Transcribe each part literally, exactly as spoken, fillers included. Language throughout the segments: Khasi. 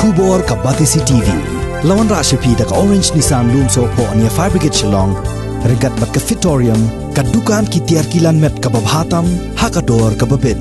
Khubor ka Batesi T V. La wanrah sha phi da ka Orange Nissan Lumsohphoh near Fire Brigade Shillong. Ryngkat bad ka Fitorium, ka dukan ki tiar ki lan met kaba bha tam ha ka dor kaba bit.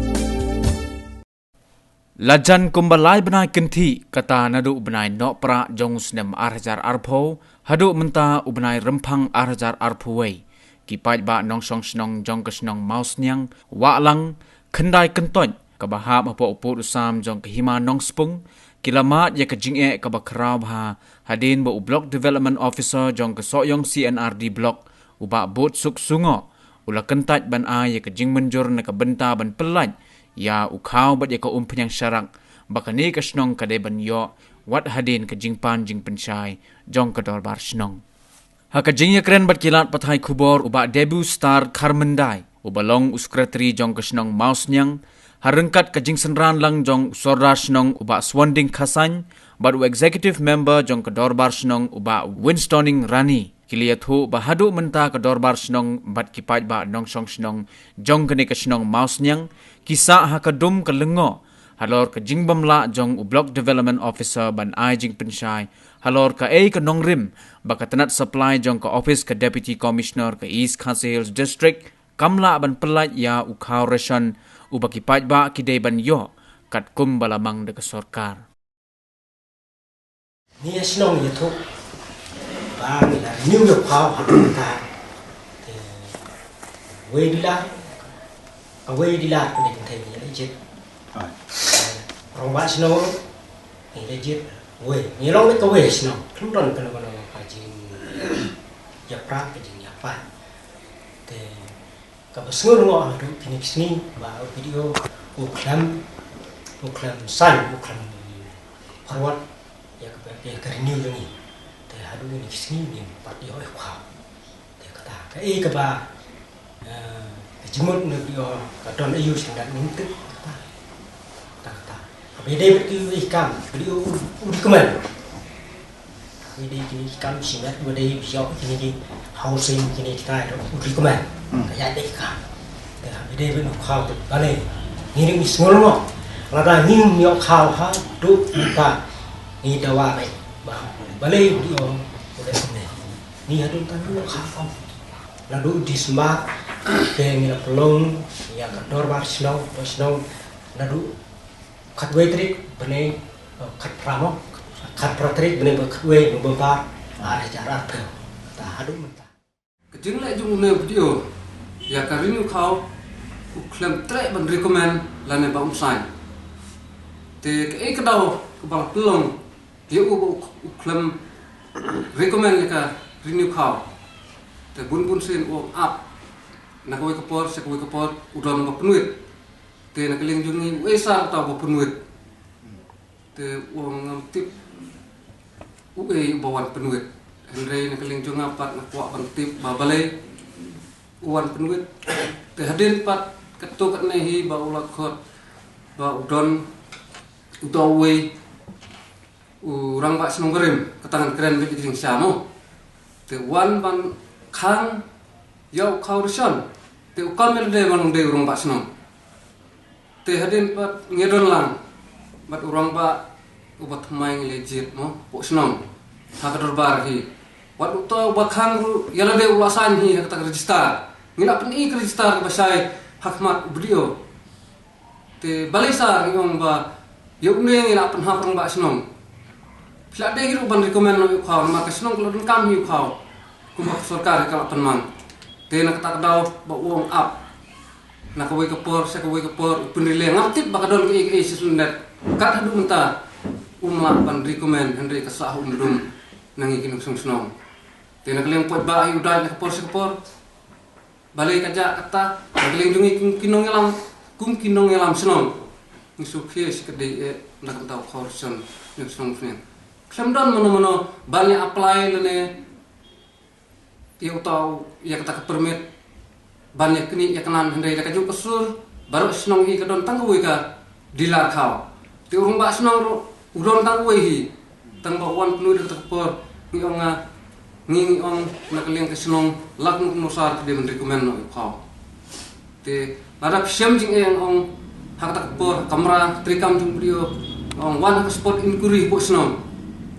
La jan kumba lai bnai kynthih, kata naduh u bnai Nohprah jong u snem ar hajar arphew haduh mynta u bnai Rymphang ar hajar arphew wei. Ki paidbah nongshong shnong jong ka shnong Mawsniang, Wahlang, Khyndai Kyntoit, kaba hap hapoh u pud u sam jong ka Hima Nongspung, ki la mad ïa ka jingeh kaba khraw bha hadien ba u Block Development Officer jong ka Sohiong C and R D Block, u Bah Butsuk Sungoh, u la kyntait ban ai ïa ka jingmynjur na ka bynta ban pyllait ïa u khaw bad ïa ka umphniang sharak ba kane ka shnong ka dei ban ïoh, wat hadien ka jingpan jingpynshai jong ka dorbar shnong. Ha ka jingïakren bad ki lad pathai khubor, u Bah Debu Star Kharmyndai, uba long u sekretari jong ka shnong Mawsniang, ha ryngkat ka jingsynran lang jong u sordar shnong u Bah Swanding Khasain bad u executive member jong ka dorbar shnong u Bah Winstoning Rani, ki la ïathuh ba haduh mynta ka dorbar shnong bad ki paidbah nongshong shnong jong kane ka shnong Mawsniang ki sah ha ka dum ka lyngngoh halor ka jingbymlah jong u Block Development Officer ban ai jingpynshai halor kaei ka nongrim ba ka tnat supply jong ka office ka Deputy Commissioner ka East Khasi Hills District kam lah ban pyllait ïa u khaw ration uba ki paidbah ki dei ban ïoh katkum ba la mang da ka sorkar. Ngi ïa shnong ïathuh ba ngi la renew ïa u khaw ha ka, te wei dealer, ka wei dealer ka dei kynthei ngi la jied. Rangbah shnong ngi la jied wei, ngi long beit ka wei shnong, khlem don kano kano ka jingïapra ka jingïapat. Te kaba sngewlyngngoh haduh kine ki sngi ba u B D O u khlem, u khlem sign, u khlem forward ïa ka, ïa ka renew jong ngi. Te haduh kine ki sngi ngim pat ïoh ïa u khaw. Te kata kaei kaba, eh, ka jingmut na u B D O ka don aiu sha ngim tip kata. Kata kata. Haba ïadei bad kiwei ki kam, u B D O u, u recommend. Haba ïadei kine ki kam shimet ba dei ba ïoh kine ki housing kine kita ruh u recommend. Hmm. Ka ïaid beit ka kam. Te haba ïadei bad u khaw te balei ngi ruh ngi sngewlyngngoh. Lada ngim ïoh khaw haduh mynta ngi dawa beit ba balei u B D O u leh kumne. Ngi haduh mynta ngim ïoh khaw. Naduh December te ngi la pynlong ïa ka dorbar shnong, shnong naduh khatwei tarik bnai, eh, khatphra mo, khatphra tarik bnai ba khatwei November ar hajar arphew. Ta haduh mynta. Ka jingleh jong une u B D O ïa ka renew khaw u khlem treh ban recommend lane ba um sign. Te kaei ka daw kaba la pynlong ïa u ba u, u khlem recommend ïa ka renew khaw. Te bun bun sien u ong ap na kawei ka por sha kawei ka por u don ba pynwit. Te na ka liang jong ngi uei sa uta uba pynwit? Te u ong ngam tip uei uba wan pynwit. Hynrei na ka liang jong nga pat nga kwah ban tip ba balei u wan pynwit. Te hadien pat katto katne hi ba u la khot ba u don uta uwei u rangbah shnong barim, kata ngan kren beit ïa ka jingshisha mo. Te u wan ban khang ïa u khaw ration. Te u kam ïa lade ban long dei u rangbah shnong. Te hadien pat ngi don lang bad u rangbah uba thymmai ngi la jied mo, hapoh shnong ha ka dorbar hi. Wat uta uba khang ruh ïa lade u la sign hi ha kata ka register. Ngi la pyni ka register kaba shai ha khmat u B D O. Te balei sa ngi ong ba ïa une ngi la pynhap rangbah shnong. Phi la dei hi ruh ban recommend noh ïa u khaw namar ka shnong ka la donkam hi ïa u khaw. Kumba ka sorkar ka la pynmang. Te na kata ka daw ba u ong ap na kawei ka por sha kawei ka por u pynrelay, ngam tip ba ka don kaei kaei shisien. Kat haduh mynta um lah ban recommend, hynrei ka sah ha u myndum na ngi ki nongshong shnong. Te na ka liang paidbah hi u dait na ka por sha ka por. Balei ka jia kata? Na ka liang jong ngi kum ki nongïalam, kum ki nongïalam shnong, ngi sngewkhia shi katdei eh na ka bynta u khaw ration jong shnong Mawsniang. Khlem don mano mano ban ïa apply lane ïa uta u, ïa kata ka permit ban ïa knieh ïa knan, hynrei da ka juk ka sur baroh shnong hi ka don tang kawei ka dealer khaw. Te u rangbah shnong ruh u don tang uwei hi. Tang ba u wan pynwit da kata ka por ngi ong nga, ngi, ngi ong na ka liang ka shnong la kumno kumno sar ki dei ban recommend noh ïa u khaw. Te lada phi shem jingeh, ngi ong ha kata ka por ha kamra treikam jong u B D O Ong wan ha spot inquiry hapoh shnong.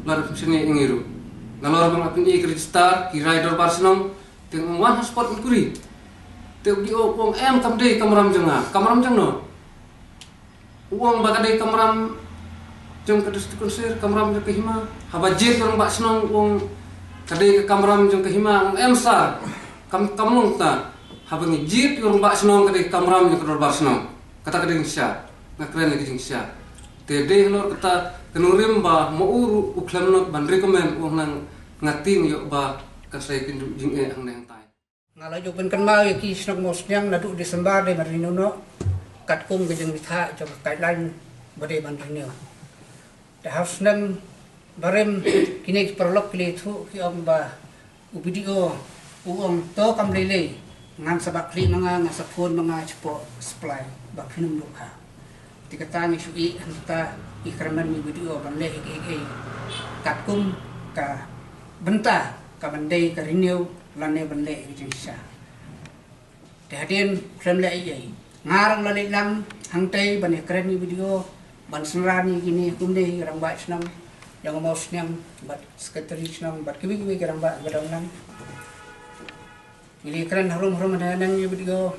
Lada pynshane ïa ngi ruh. Nalor ba nga pyni ka register, ki rai dorbar shnong. Te ong wan ha spot inquiry. Te u D O u ong em, kam dei kamram jong nga. Kamram jong no? U ong ba ka dei kamram jong ka district council, kamram jong ka hima. Haba jied ïa u rangbah shnong u ong ka dei ka kamram jong ka hima, u ong em sir. Kam, kam long ta. Haba ngi jied ïa u rangbah shnong ka dei kamram jong ka dorbar shnong. Kata ka dei jingshisha. Nga kren ïa ka jingshisha. Te dei halor kata ka nongrim ba ma u ruh u khlem noh ban recommend, u ong nang nga tieng ïoh ba kan sa ïakynduh jingeh hangne hangtai. Nga la ju pynkynmaw ïa ki shnong Mawsniang naduh December dei ban renew noh. Katkum ka jingbthah jong ka guideline ba dei ban renew. Te ha u snem barim kine ki paralok ki la ïathuh ki ong ba u B D O u ong to kam lei lei, ngan sa bat khlieh ma nga, ngan sa phone ma nga shapoh supply ba phin ym duh ha. Te kata ngi shu ïeh hangta, ngi kyrmen ïa u B D O ban leh ïa kiei kiei katkum ka bynta ka ban dei ka renew lane ban leh ïa ka jingshisha. Te hadien khlem leh ei ei, nga ruh la leit lang hangtei ban ïakren ïa u B D O ban synran ïa kine kumne ïa ki rangbah shnong jong u Mawsniang bad secretary shnong bad kiwei kiwei ki rangbah kiba don lang. Ngi la ïakren harum harum haneng haneng ïa u B D O.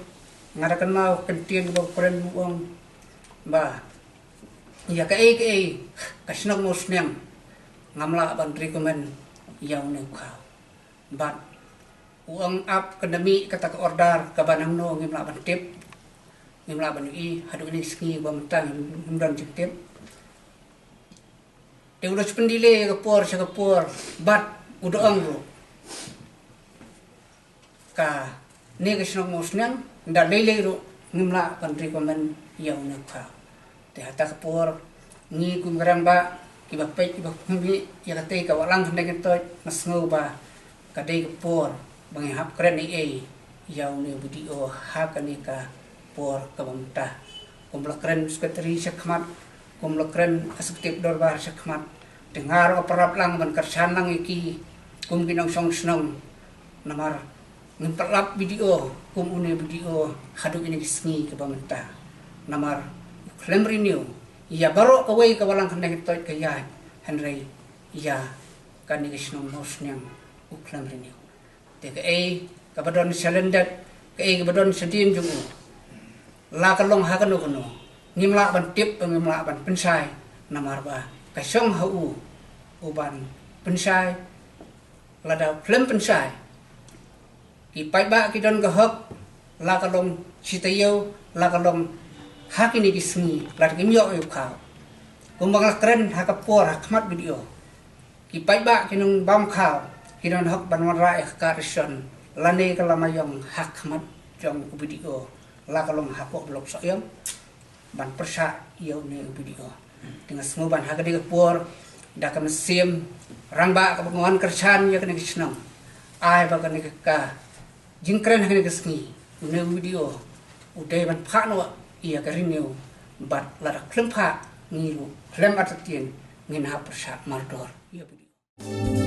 Nga da kynmaw ka ktien kaba u kren, u ong ba ïa kaei kaei ka shnong Mawsniang ngam lah ban recommend ïa une u khaw. Bad u ong ap ka da mih kata ka order kaba nangno ngim lah ban tip, ngim lah ban ïohi, haduh kine ki sngi ba mynta ngim, ngim don jingtip. Te u da shu pyndelay ïa ka por sha ka por bad u da ong ruh kane ka shnong Mawsniang da lei lei ruh ngim lah ban recommend ïa une u khaw. Te hata ka por ngi kum ki rangbah kiba peit kiba khmih ïa katei ka Wahlang Khyndai Kyntoit, nga sngew ba ka dei ka por ba ngin hap kren ei ei ïa une u B D O ha kane ka por kaba mynta. Kum la kren secretary shakhmat, kum la kren executive dorbar shakhmat, te nga ruh nga pyrshah lang ban kyrshan lang ïa ki kum ki nongshong shnong. Namar ngim pat lap B D O kum une u B D O haduh kine ki sngi kiba mynta. Namar u khlem renew ïa baroh kawei ka Wahlang Khyndai Kyntoit ka ïaid, hynrei ïa kane ka shnong Mawsniang u khlem renew. Te kaei kaba don sha lyndet, kaei kaba don sha dien jong u, la ka long ha kano kano, ngim lah ban tip, ngim lah ban pynshai. Namar ba ka shong ha u u ban pynshai. Lada u khlem pynshai, ki paidbah ki don ka hok, la ka long shi taïew, la ka long ha kine ki sngi, lada kim ïoh ïa u khaw. Kumba nga la kren ha ka por ha khmat B D O, ki paidbah ki nongbam khaw ki don hok ban wanrah ïa ka card ration lane ka lama ïong ha khmat jong u B D O, la ka long hapoh block Sohiong, ban pyrshah ïa une u B D O. Te nga sngew ban ha kane ka por da ka mynsiem rangbah kaba nga wan kyrshan ïa kane ka shnong, ai ba kane ka, ka jingkren ha kane ka sngi, une u B D O u dei ban phah noh ïa ka renew, bad lada khlem phah, ngi ruh khlem artatien ngin hap pyrshah mardor ïa u B D O.